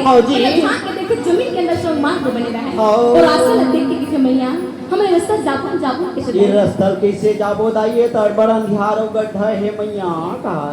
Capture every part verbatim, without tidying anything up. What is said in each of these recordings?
हव जी। ओला झांक के देखे, जमीन के अंदर से मार्ग बने रहय। हव। अउ रास्ता ल देख के कहिथे, "मैया, हमन ए रास्ता जाबो, जाबो कइसे ये जाबो?" रास्ता ल कइसे जाबो दाई? ये त अड़बड़ अंधियार अउ गड्ढा हे मैया, कहा।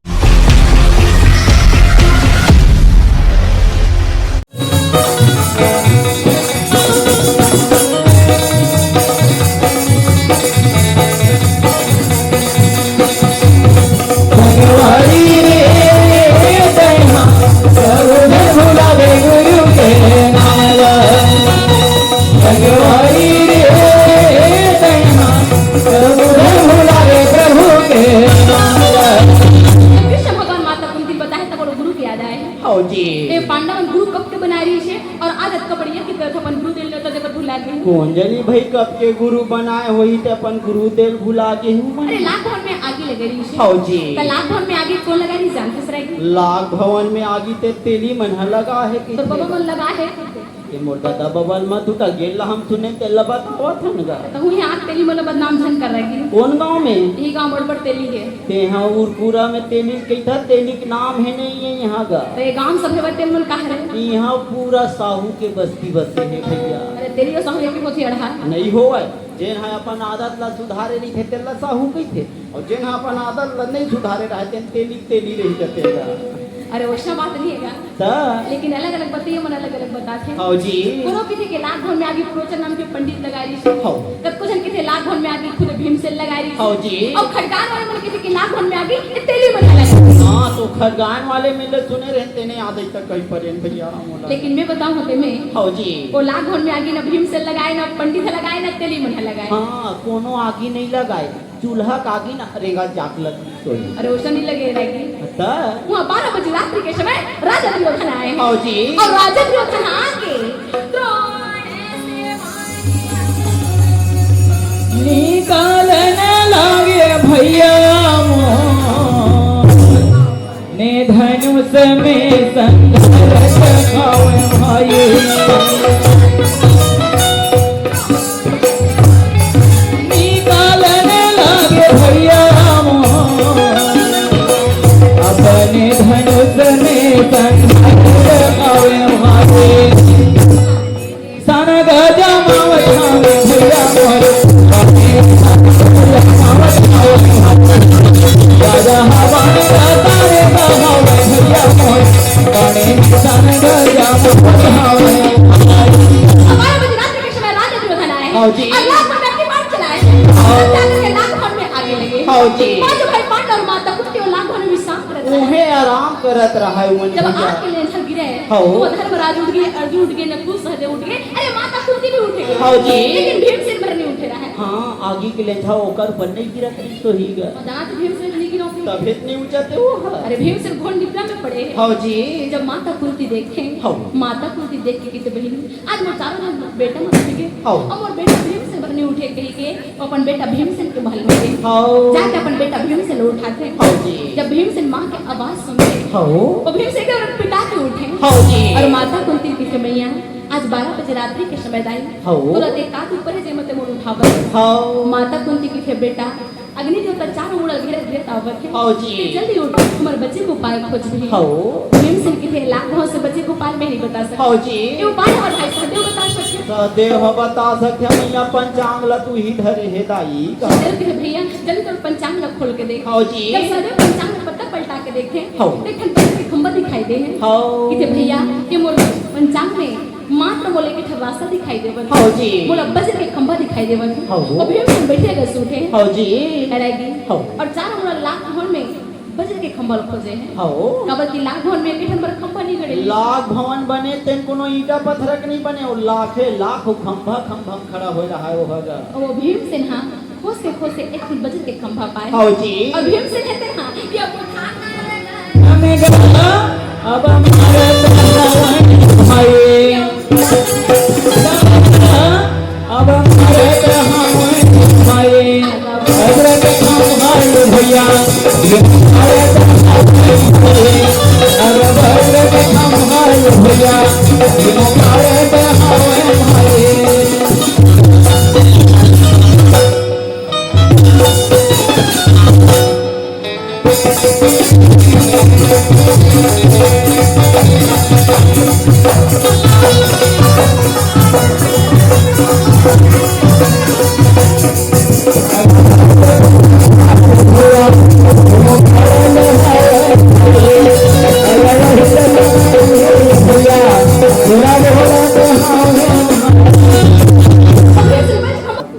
कृष्ण भगवान माता कुंती बताए तब ओला गुरु के याद आए। हव जी। ए पांडव मन गुरु कब के बनाए रहिस हे अउ आज अतका बड़े यज्ञ करत अपन गुरु देव ल त जेकर भुला गे। कोन जनी भई कब के गुरु बनाए होही ते अपन गुरु देव ल भुला गे हूँ मैं। अरे लाख भवन में आगी लगे रहिस हे। हव जी। त लाख भवन में आगी कोन लगा रहिस जानथस रागी? लाख भवन में आगी ते तेली मन ह लगा हे कि तोर बबा मन लगा हे। ये मोर ददा बबा ल मत उठा, गेल ला हम सुने तेला बतावत हन गा। त हूँ यहाँ तेली मन ल बदनाम झन कर रागी। कोन गांव में? यही गांव बड़ बड़ तेली हे। तेहा उरपुरा में तेली कहिथा, तेली के नाम हे नहीं हे यहाँ गा। त ये गांव सब हे तेल मन का हरे? यहाँ पूरा साहू के बस्ती बसे हे भैया। अरे तेली अउ साहू एक ही होथे अड़हा। नहीं होवय, जेन ह अपन आदत ला सुधारे रहिथे तेला साहू कहिथे, अउ जेन ह अपन आदत ला नहीं सुधारे रहय तेन तेली तेली रहि जथे गा। अरे वैसा बात नहीं हे गा। त? लेकिन अलग-अलग बतइया मन अलग-अलग बताथे। हव जी। कोनो कहिथे कि लाख भवन में आगी प्रोचन नाम के पंडित लगाए रहिस। हव। कतको झन कहिथे लाख भवन में आगी खुद भीमसेन लगाए रहिस। हव जी। अउ खड़गान वाले मन कहिथे कि लाख भवन में आगी ए तेली मन लगाए रहिस। हाँ, तो खड़गान वाले में ले सुने रहेन तेने याद आई तक कहीं परेन भैया मोला। लेकिन मैं बताऊं हते मैं। हव जी। वो लाख भवन में आगी न भीमसेन लगाए, न पंडित लगाए, न तेली मन लगाए। हाँ, कोनो आगी नहीं लगाए। चूल्हा के आगी ना रेंगा जाक लगी सोई। अरे, ओसन नहीं लगे रहेगी। त? वहाँ बारह बजे रात्रि के समय राजा दुर्योधन आए हैं। हव जी। अउ राजा दुर्योधन आके द्रोण से निकालन लागे भैया मोर। ने धनुष में संघर्ष खावे भाई। निकालन लागे भैया मोर। अपने धनुष में संघर्ष खावे भाई। सन गजा मावत हवे भैया मोर, राजा हवा का तारे का हवे भैया मोर, सन गजा मावत हवे। बारह बजे रात के समय राजा दुर्योधन आए हैं। हाँ जी। और लाख भवन में अपनी बात चलाए हैं। हाँ। और जाकर के लाख भवन में आगे लगे। हाँ जी। पांचों भाई पांडव और माता कुंती और लाख भवन में विश्राम करत रहे। उहे आराम करत रहा है उमन जब भैया। आग के लेंझा गिरे, हाँ। वो धर्मराज उठ गए, अर्जुन उठ गए, नकुल सहदेव उठ गए, अरे माता कुंती भी उठे। हाँ जी। लेकिन भीमसेन भर नहीं उठे रहा है। हाँ, आगी के लेंझा ओकर ऊपर नहीं गिरा कहीं तो ही गा। और दांत भीमसेन नहीं गिरा कहीं। तबीयत नहीं ऊंचा थे वो है। अरे भीमसेन घोर निद्रा में पड़े हैं। हाँ जी। जब माता कुंती देखे, हाँ। माता कुंती देख के कहते, "बहिनी, आज मोर चारों झन बेटा मन उठ गे। हव। अउ मोर बेटा भीमसेन बर नइ उठे कहिके, अपन बेटा भीमसेन के महल में गे। हव। जाके अपन बेटा भीमसेन ल उठाथे। हव जी। जब भीमसेन माँ के आवाज सुनथे, हव। वो भीमसेन के पिटा के उठे। हव जी। अउ माता कुंती कहिथे, "मैया, आज बारह बजे रात्रि के समय दाई, हव। तोला ते का ऊपर हे, जेमा ते मोर उठावत हस?" हव। माता कुंती कहिथे, "बेटा, अग्नि देवता चारों मुड़ा घेरत घेरत आवत हे। हव जी। ते जल्दी उठ, हमर बचे के उपाय खोजबे।" हव। भीमसेन कहिथे, "लाख भवन से बचे के उपाय मैं नहीं बता सकत। हव जी। ये उपाय हमर भाई सहदेव बता सकथे।" सहदेव ह बता सकथे, मैया पंचांग ला तू ही धरे हे दाई। सहदेव कहिथे, "भैया, जल्दी तोर पंचांग ला खोल के देख।" हव जी। जब सहदेव पंचांग ला पलटा पलटा के देखथे, हव। एक ठन बजर के खंभा दिखाई दे हे। हव। कहिथे, "भैया, ये मोर पंचांग में मात्र मोला एक ठन रास्ता दिखाई देवत हे। हव जी। मोला बजर के खंभा दिखाई देवत हे।" हव। अउ भीमसेन बइठे गा सुनथे। हव जी। अरे जी। हव। अउ चारों मुड़ा लाख भवन में बजर के खंभा ल खोजे हे। हव। काबर कि लाख भवन में एक ठन बर खंभा नहीं गड़े। लाख भवन बने तेन कोनो ईंटा पत्थर के नहीं बने, वो लाखे लाख वो खंभा खंभा में खड़ा होय रहा है वो हगा। वो भीमसेन हा खोजते खोजते एक ठन बजर के खंभा पाए। हव जी। अउ भीमसेन हे तेन हा, ये अब उठा हमें गा, अब हमारे भाई। अब हमारे भाई। अदरक हम भाई भैया, ये हमारे भाई। अरे अदरक हम भाई भैया, ये हमारे भाई।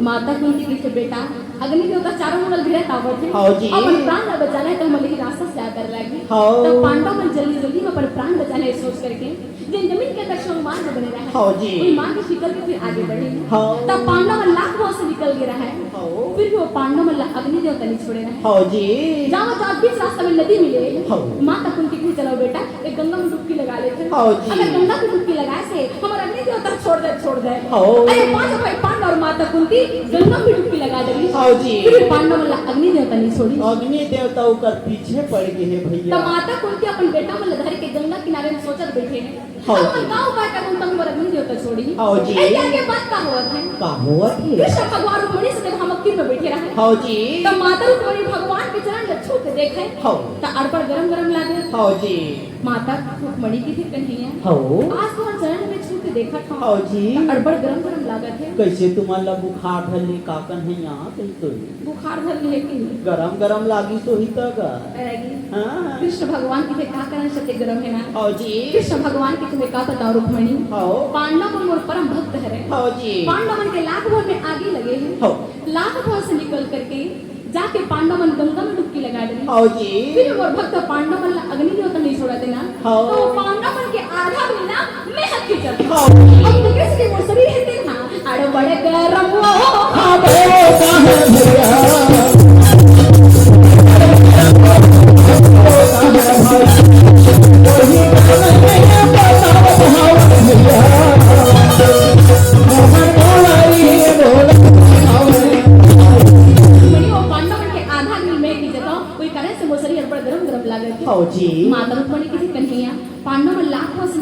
माता कुंती कहिथे, "बेटा, अग्नि देवता चारों मुड़ा ल घेरत आवत हे। हाँ जी। अपन प्राण ला बचाना हे, त हमन ला रास्ता से आकर लागी।" हाँ। त पांडव मन जल्दी जल्दी में अपन प्राण बचाना हे सोच करके, जेन जमीन के अंदर से मार्ग बने रहे, हाँ जी। वही मार्ग निकल के फिर आगे बढ़े। हाँ। त पांडव मन लाख भौं से निकल गे रहे, हाँ। फिर भी वो पांडव मन ला अग्नि देवता नहीं छोड़े रहे। हाँ जी। जावत जावत बीच रास्ता में नदी मिले, हाँ। माता कुंती कहिथे, "चलो बेटा, एक गंगा में डुबकी लगा लेथन।" हाँ जी। अगर गंगा में डुबकी लगाए से हमर अग्नि देवता छोड़ दे, छोड़ दे। हाँ। अरे पांचों भाई पांडव और माता कुंती गंगा में डुबकी लगा देली। हाँ जी। फिर भी पांडव मन ला अग्नि देवता नहीं छोड़ी। अग्नि देवता ओकर पीछे पड़ गे हे भैया। त माता कुंती अपन बेटा मन ला धर के गंगा किनारे में सोचत बैठे हे। हाँ अब जी। हम का उपाय करबो, त हमर अग्नि देवता छोड़ी। हाँ जी। ए, आगे बात का होवत हे? का होवत हे? कृष्ण भगवान रुक्मणी से जब हम तीर में बैठे रहे। हाँ जी। त माता रुक्मणी भगवान के चरण ला छू के देखे। हाँ। त अड़बड़ गरम गरम लागे। हाँ जी। माता रुक्मणी कहिथे, "कन्हैया, हाँ। आज तोहर चरण में छू के देखत हंव। हाँ जी। त अड़बड़ गरम गरम लागत हे।" कइसे तुमन ला बुखार धर ले का कन्हैया? कहिथे, बुखार धर ले हे कि? गरम गरम लागिस होही त गा। अरे गी। हाँ। कृष्ण भगवान कहिथे, "का करन सत्य गरम हे ना?" हाँ जी। कृष्ण भगवान कहिथे, "मैं का बतावं रुक्मणी? हाँ। पांडव मन मोर परम भक्त हरे। हाँ जी। पांडव मन के लाख भौं में आगी लगे हे। हाँ। लाख भौं से निकल करके जाके पांडव मन गंगा में डुबकी लगा डरिस। हाँ जी। फिर मोर भक्त पांडव मन ला अग्नि देवता नहीं छोड़ा देना। हाँ। त पांडव मन के आधा अग्नि ना मैं हक के चल। हाँ। अब तू कैसे मोर शरीर हे तेन हा? अरे बड़े गरम वो। हाँ, वो कहाँ भैया? मनी वो पांडव मन के आधा अग्नि मैं खींचत हंव, कोई करे से मोर शरीर बड़ गरम गरम लागत हे। हाँ जी। माता रुक्मणी कहिथे, "कन्हैया, पांडव मन लाख भौं से